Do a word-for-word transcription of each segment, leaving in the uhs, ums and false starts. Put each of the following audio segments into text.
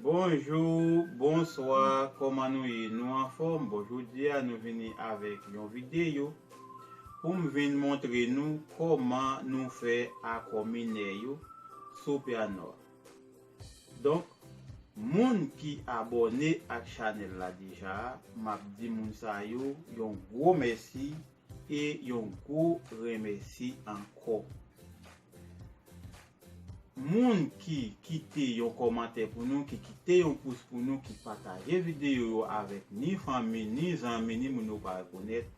Bonjou, bonswa, kòman nou ye? Nou anfòm? Bon, jodi a nou vini avèk yon videyo pou m vin montre nou kòman nou fè akò minè yo sou pyanò a. Donk, moun ki abòne ak chanèl la deja, m ap di moun sa yo yon gwo mèsi e yon gwo renmèsi ankò. Moun ki kite yon kòmantè pou nou, ki kite yon pous pou nou, ki pataje videyo yo avèk ni fanmi, ni zanmi, ni moun yo pa rekonèt,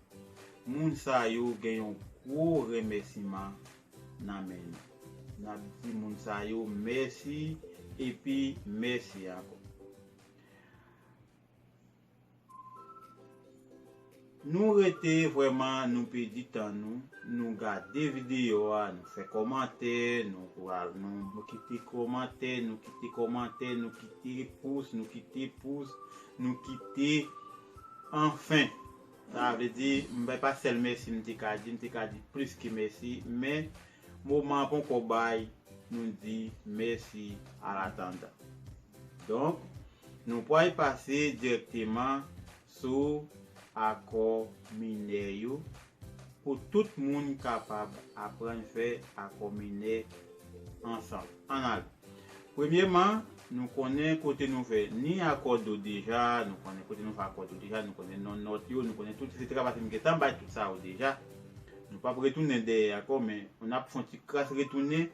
moun sa yo gen yon gwo renmèsiman nan men nou. N ap di moun sa yo mèsi epi mèsi ankò. Nou rete vrèman, nou pèdi tan nou, nou gade videyo a, nou fè kòmantè, nou pral, nou, nou kite kòmantè, nou kite kòmantè, nou kite pous, nou kite pous, nou kite, anfen. Sa vle di, m pa sèl mèsi m te ka di, m te ka di plis ke mèsi, men moman an poko bay, nou di mèsi alatandan. Donk, nou pral pase dirèkteman sou akò minè yo pou tout moun kapab aprann fè akò minè ansanm. Ann ale. Premyèman, nou konnen kote nou fè ni akò do deja, nou konnen kote nou fè akò do deja, nou konnen non nòt yo, nou konnen tout, etsetera. Paske m gentan bay tout sa yo deja. Nou p ap retounen dèyè ankò, men n ap fè yon ti kras retounen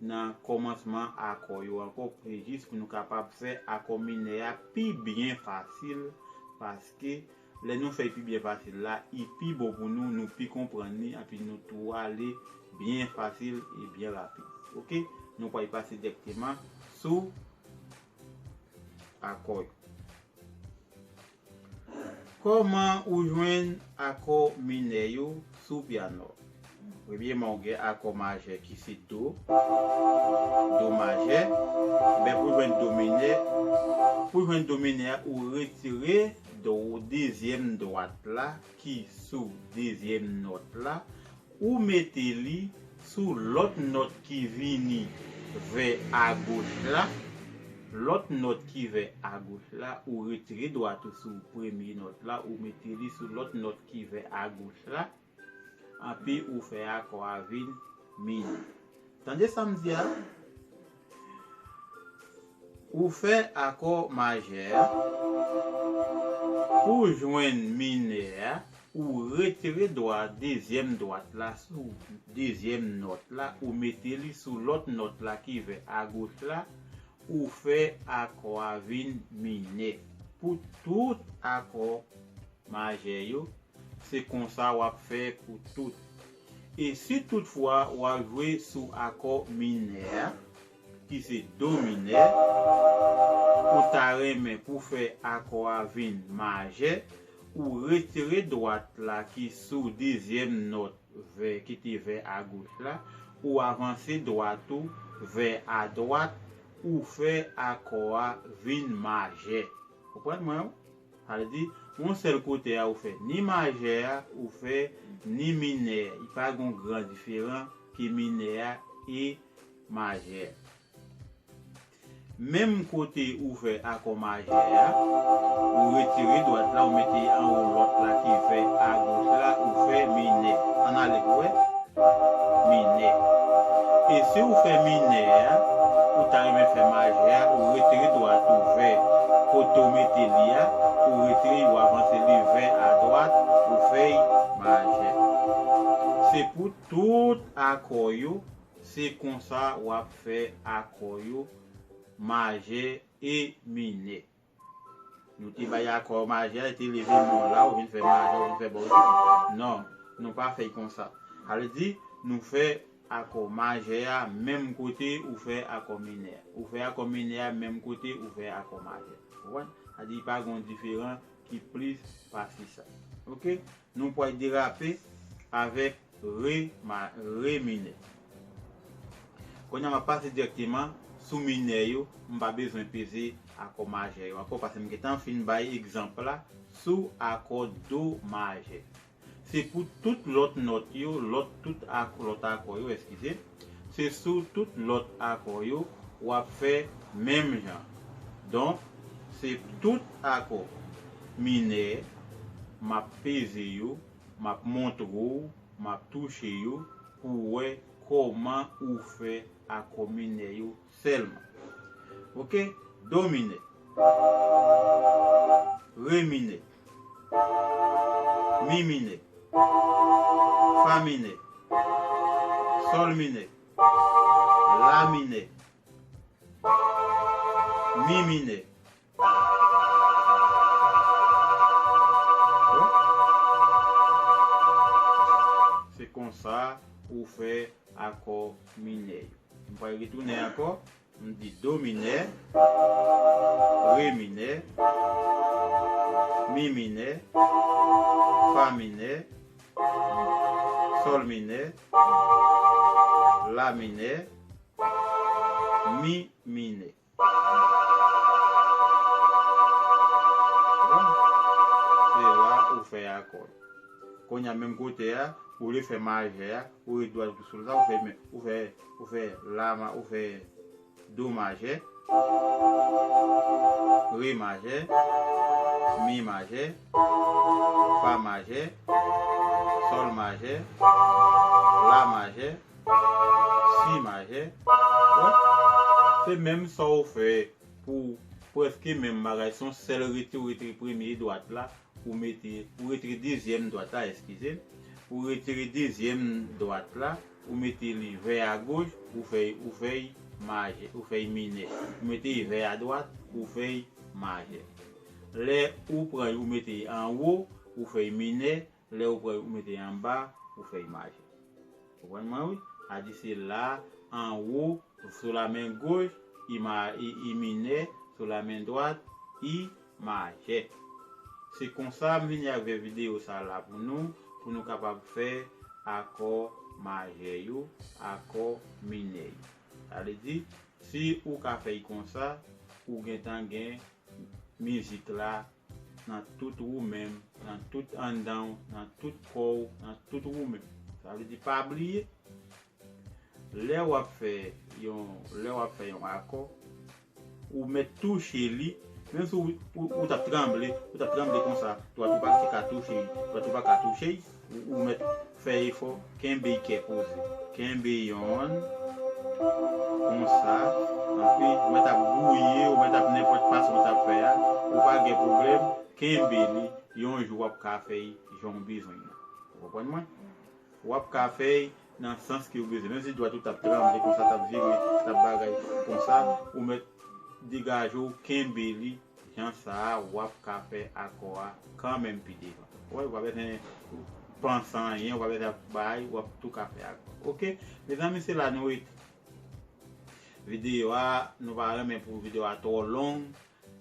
nan kòmansman akò yo ankò, jis pou nou kapab fè akò minè a pi byen fasil, paske lè nou fè l pi byen fasil la, li pi bon pou nou, nou pi konprann li, epi nou tou ale byen fasil e byen rapid. Oke? Nou pral pase dirèkteman sou akò yo. Kòman ou jwenn akò minè yo sou pyanò? Premyèman, ou gen akò majè ki se do, do majè. Men pou jwenn do minè, pou jwenn do minè a, ou retire do, dezyèm dwat la ki sou dezyèm nòt la, ou mete li sou lòt nòt ki vini vè agoch la. Lòt nòt ki vè agoch la, ou retire dwat ou sou premye nòt la, ou mete li sou lòt nòt ki vè agoch la. Epi ou fè akò a vin minè. Tande sa m di a? Ou fè akò majè a. Pou jwenn minè a, ou retire dwa dezyèm dwat la sou dezyèm nòt la, ou mete li sou lòt nòt la ki vè agoch la, ou fè akò a vin minè. Pou tout akò majè yo, se konsa w ap fè pou tout. E si toutfwa w ap jwe sou akò minè a, ki se do minè, ou ta renmen pou fè akò a vin majè, ou retire dwat la ki sou dezyèm nòt vè, ki te vè agoch la, ou avanse dwat ou vè adwat, ou fè akò a vin majè. Konprann mwen? Sa vle di, yon sèl kote a ou fè ni majè a, ou fè ni minè a. Li pa gen yon gran diferan ke minè a e majè a. Menm kote ou fè akò majè a, ou retire dwat la, ou mete anwo lòt la ki vè agoch la, ou fè minè. Ann ale pou wè. Minè. E si ou fè minè a, ou ta renmen fè majè a, ou retire dwat ou vè kote ou mete li a, ou retire, ou avanse li vè adwat, ou fè l majè. Se pou tout akò yo, se konsa w ap fè akò yo, majè e minè. Nou te bay akò majè a, te leve non la, ou vin fè majè, ou vin fè bò. Non, nou pa fè l konsa. Sa vle di, nou fè akò majè a menm kote ou fè akò minè a. Ou fè akò minè a menm kote ou fè akò majè. Ou konprann? Sa vle di, pa gen yon diferan ki plis pase sa. Oke? Nou pral derape avèk re ma-, re minè. Kounye a, m ap pase dirèkteman sou minè yo, m pa bezwen peze akò majè yo ankò, paske m gentan fin bay egzanp la sou akò do majè. Se pou tout lòt nòt yo, lòt, tout ak-, lòt akò yo, eskize, se sou tout lòt akò yo, w ap fè menm jan. Donk, se tout akò minè, m ap peze yo, m ap montre w, m ap touche yo pou w wè kòman ou fè akò minè yo sèlman. Oke? Do minè, re minè, mi minè, fa minè, sòl minè, la minè, mi minè. Se konsa ou fè akò minè yo. M pral retounen ankò. M di do minè, re minè, mi minè, fa minè, sòl minè, la minè, mi minè. Bon, se la ou fè akò. Kounye a, menm kote a, ou vle fè majè a, ou ret dwat sou sa, ou fè, ou fè, ou fè la ma-, ou fè do majè, re majè, mi majè, fa majè, sòl majè, la majè, si majè. Bon, se menm sa ou fè pou prèske menm bagay, se yon sèl retire, ou retire premye dwat la, ou mete, ou retire dezyèm dwat la, eskize m, ou retire dezyèm dwat la, ou mete li vè agoch, ou fè, ou fè majè, ou fè minè. Ou mete vè adwat, ou fè majè. Lè ou pran, ou mete anwo, ou fè minè. Lè ou pran, ou mete anba, ou fè majè. Konprann mwen, wi? A di se la, anwo, sou la men goch, i ma-, i, i minè, sou la men dwat, i majè. Se konsa m vini avèk videyo sa la pou nou, pou nou kapab fè akò majè yo, akò minè yo. Sa vle di, si ou ka fè l konsa, ou gentan gen mizik la nan tout ou menm, nan tout anndan w, nan tout kò w, nan tout ou menm. Sa vle di, pa bliye, lè w ap fè yon, lè w ap fè yon akò, ou mèt touche li, menm si ou, ou, ou t ap tranble, ou t ap tranble konsa, dwat ou pa ka touche, dwat ou pa ka touche, ou, ou mèt fè efò, kenbe kè poze. Kenbe yonn, konsa, anpi ou mèt ap gouye, ou mèt ap nenpòt fason ou t ap fè a, ou pa gen pwoblèm, kenbe li, yon jou w ap ka fè l jan w bezwen l. Ou konprann mwen? W ap ka fè l nan sans ke w bezwen. Menm si dwat ou t ap tranble konsa, t ap vire, t ap bagay konsa, ou mèt degaje w, kenbe li, jan sa a, w ap ka fè akò a kanmenm pi devan. Ou wè, ou pa bezwen panse anyen, ou pa bezwen ap bay, w ap tou ka fè akò. Oke? Mezanmi, se la nou rete. Videyo a, nou pa renmen pou videyo a twò long.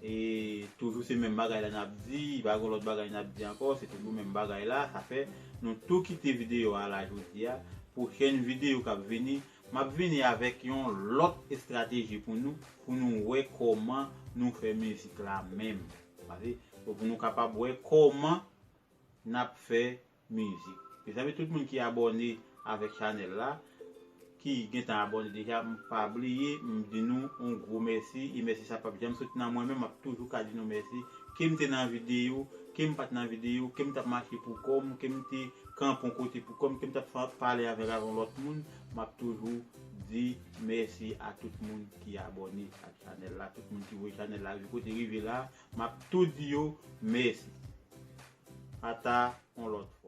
E toujou se menm bagay la n ap di, pa gen lòt bagay n ap di ankò, se toujou menm bagay la. Sa fè nou tou kite videyo a la jodi a. Pwochèn videyo k ap vini, m ap vini avèk yon lòt estrateji pou nou, pou nou wè kòman nou fè mizik la menm. Pase, pou nou kapab wè kòman n ap fè mizik. Mezanmi, tout moun ki abòne avèk chanèl la, ki gentan abòne deja, m pa bliye, m di nou yon gwo mèsi, e mèsi sa p ap janm soti nan mwen menm, m ap toujou ka di nou mèsi. Ke m te nan videyo, ke m pa t nan videyo, ke m t ap mache pou kò m, ke m te kanpe yon kote pou kò m, ke m t ap fa-, pale avèk, avèk yon lòt moun, m ap toujou di mèsi a tout moun ki abòne ak chanèl la, tout moun ki voye chanèl la rive kote rive la, m ap tou di yo mèsi. Ata yon lòt fwa.